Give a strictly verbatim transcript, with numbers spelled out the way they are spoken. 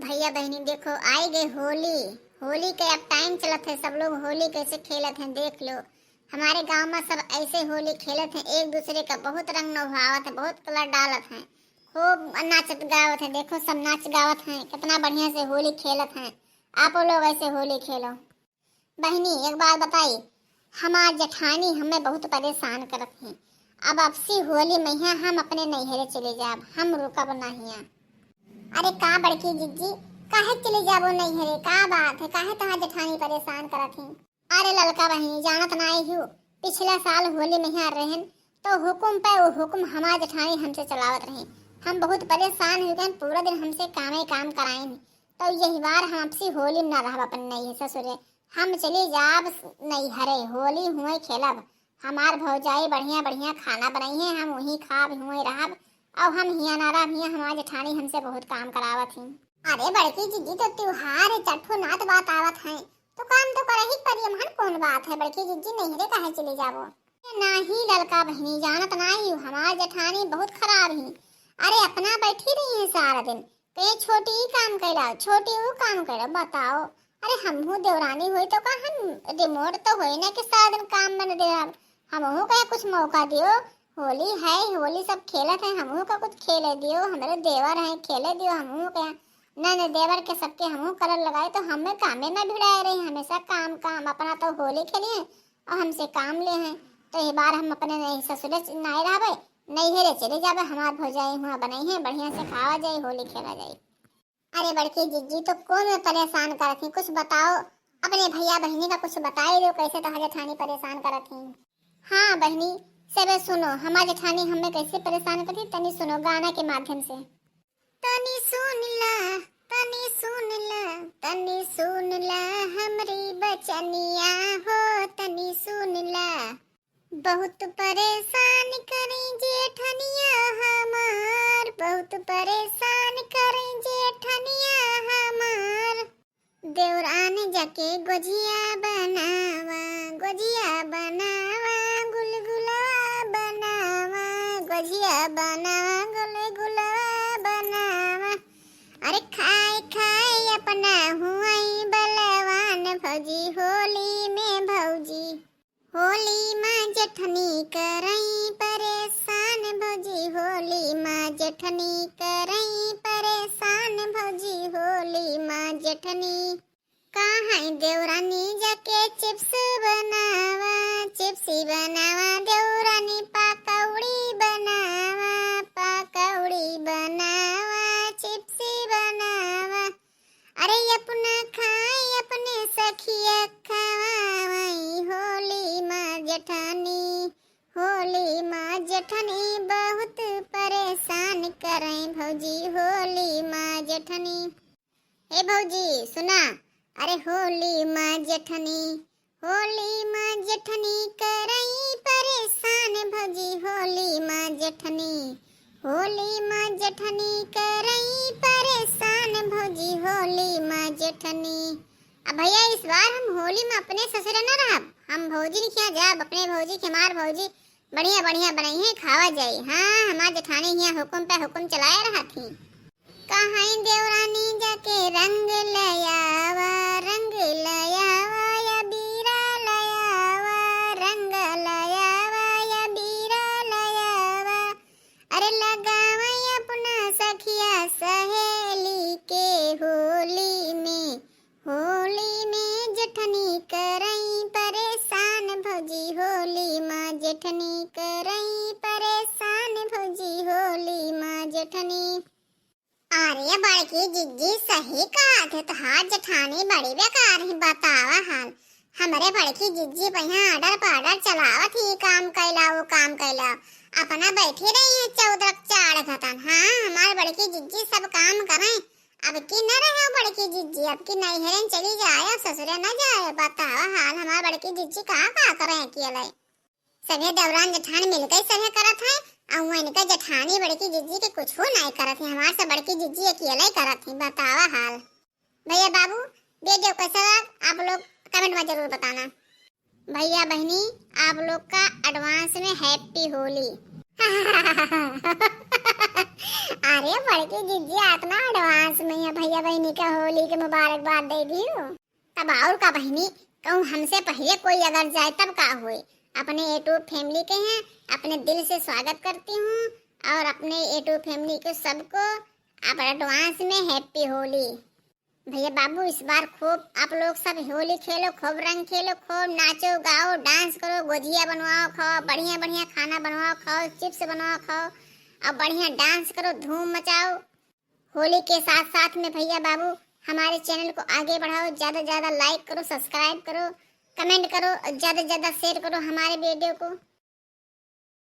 भैया बहिनी, देखो, आई गई होली। होली के अब टाइम चलत है, सब लोग होली कैसे खेलत हैं, देख लो। हमारे गांव में सब ऐसे होली खेलत हैं, एक दूसरे का बहुत रंग नहावत हैं, बहुत कलर डालत हैं, खूब नाचत गावत हैं। देखो, सब नाच गावत हैं, कितना बढ़िया से होली खेलत हैं। आप लोग ऐसे होली खेलो। बहिनी, एक बात बताई, हमार जेठानी हमें बहुत परेशान करत हैं। अब आपसी होली में हियाँ हम अपने नैहरे चले जाब, हम रुकब ना हियाँ। अरे का बड़की जिज्जी, काहे चले जाबो नैहरे? का बात है, काहे तहार जेठानी परेशान करत हैं? अरे ललका बहिनी, जानत नाई हू, पिछला साल होली में हियाँ रहन तो हुकुम पे वो हुकुम हमार जेठानी हमसे चलावत रही। हम बहुत परेशान हो गए, पूरा दिन हमसे कामे काम कराइन। तो यही बार हम आपसी होली में ना रहब अपन नैहर ससुरे। हम चली जाब नैहरे, होली हुए खेलब। हमार भौजाई बढ़िया बढ़िया खाना बनाई है, हम वहीं खाब, हुए रहब। और हम हियाँ ना रहब, हियाँ हमार जेठानी हमसे बहुत काम करावत ही। अरे बड़की जिज्जी, तो त्योहार है, चट्ठो नात बात आवत है, तो काम तो करही के पड़ी, हमहन कौन बात है बड़की जिज्जी, नैहरे काहे चली जाबो? नाही ललका बहिनी, जानत नाही, हमार जेठानी बहुत खराब ही। अरे अपना बैठी रही है सारा दिन, कहे छोटी ई काम कैला, छोटी ऊ काम कैला, बताओ। अरे हमहू देवरानी होई तो का हम रिमोट तो होई ना कि सारा दिन काम में न दे रहब। हमहू का कुछ मौका दियो, होली है, होली सब खेलत है, हमहू का कुछ खेले दियो, हमरे देवर है, खेले दियो, हमहू का ना, ना देवर के सबके हमहू कलर लगाए तो हमें कामे में भिड़ाए रही, हमेशा काम काम, अपना तो होली खेलिए और हमसे काम ले हैं। तो ये बार हम अपने नहीं ससुरे च-, नहीं रहबे, नैहरे चले जाबे, हमार भौजाई हुआ बनाई है, बढ़िया से खावा जाए, होली खेला जाए। अरे बड़की जिज्जी, तो कौन में परेशान करत ही, कुछ बताओ, अपने भैया बहिनी का कुछ बताए दो, कैसे तोहर जेठानी परेशान करत ही। हाँ बहिनी, सबे सुनो, हमार जेठानी हमें कैसे परेशान करती, तनी सुनो गाना के माध्यम से। तनी सुन ला, तनी सुन ला, तनी सुन ला हमरी बचनिया हो, तनी सुन ला। बहुत परेशान करी जेठनिया हमार, बहुत परेशान करी जेठनिया हमार। देवरान जाके गोझिया बनावा, गोझिया बनावा, गुलगुलवा बनावा, गोझिया बनावा, गुलगुलवा बनावा। अरे खाए खाए अपना हुआई बलवान भौजी, होली में भौजी। होली मा जेठनी करई परेशान भौजी, होली मा जेठनी करई परेशान भौजी, होली मा जेठनी। कहाँ देवरानी जाके चिप्स बनावा, चिप्सी बनावा, देवरानी पकौड़ी बनावा, पकौड़ी बनावा, चिप्सी बनावा। अरे अपना खाई अपने सखिया खवाई, होली मा जेठनी, होली मा जेठनी बहुत परेशान करई भौजी, होली मा जेठनी। ए भौजी सुना, अरे होली मा जेठनी, होली मा जेठनी करई परेशान भौजी, होली मा जेठनी, होली मा जेठनी करई परेशान भौजी, होली मा जेठनी। अब भैया इस बार हम होली में अपने ससुरे न रहब, हम भौजी के यहाँ जाब, अपने भौजी के हमार भौजी बढ़िया बढ़िया बनाई है, खावा जाई। हाँ, हमार जेठानी हियाँ हुकुम पे हुकुम चलाए रहत ही। कहाँ देवरानी जाके रंग ले आवा, रंग ले आवा, या बीरा ले आवा, रंग ले आवा, या बीरा ले आवा। अरे लगावा अपना सखिया सहेली के होली में, होली में जेठनी करई परेशान भौजी, होली मा जेठनी करई परेशान भौजी, होली मा जेठनी। अरे बड़की जिज्जी सही कहत है, तोहार जेठानी बड़ी बेकार ही, बतावा हाल। हमरे बड़की जिज्जी पहिया आर्डर पार्डर चलावत ही, काम कैला, वो काम कैला, अपना बैठी रही है चौदर चाड़ घतन। हाँ, हमार बड़की जिज्जी सब काम करें, अब की न रहे बड़की जिज्जी, अब की नैहरे चली जाए, अब ससुरे न जाए। बतावा हाल, हमार बड़की जिज्जी का का करें अकेले। सभे दौरान जेठान मिलके सभे करत है, और वो इनका जेठानी बड़की जिज्जी के कुछ हो नहीं करत है, हमार सब बड़की जिज्जी अकेले करत है। बतावा हाल। भैया बाबू, वीडियो कैसा लगा आप लोग कमेंट में जरूर बताना। भैया बहनी, आप लोग का एडवांस में हैप्पी होली। अरे बड़की जिज्जी, इतना एडवांस में है भैया बहिनी का होली के मुबारकबाद दे दियो। तब और का बहिनी, कहूँ हमसे पहिले कोई अगर जाए तब का होए। अपने YouTube family के हैं, अपने दिल से स्वागत करती हूँ और अपने YouTube family के सबको आप advance में happy होली। भैया बाबू, इस बार खूब आप लोग सब होली खेलो, खूब रंग खेलो, खूब नाचो गाओ, dance करो, गुजिया बनवाओ खाओ, बढ़िया बढ़िया खाना बनवाओ खाओ, chips बनवाओ खाओ और बढ़िया dance करो, धूम मचाओ। होली के साथ साथ में भैया बाबू हमारे channel को आगे बढ़ाओ, ज़्यादा ज़्यादा like करो, subscribe करो, comment करो और ज़्यादा ज़्यादा share करो हमारे video को।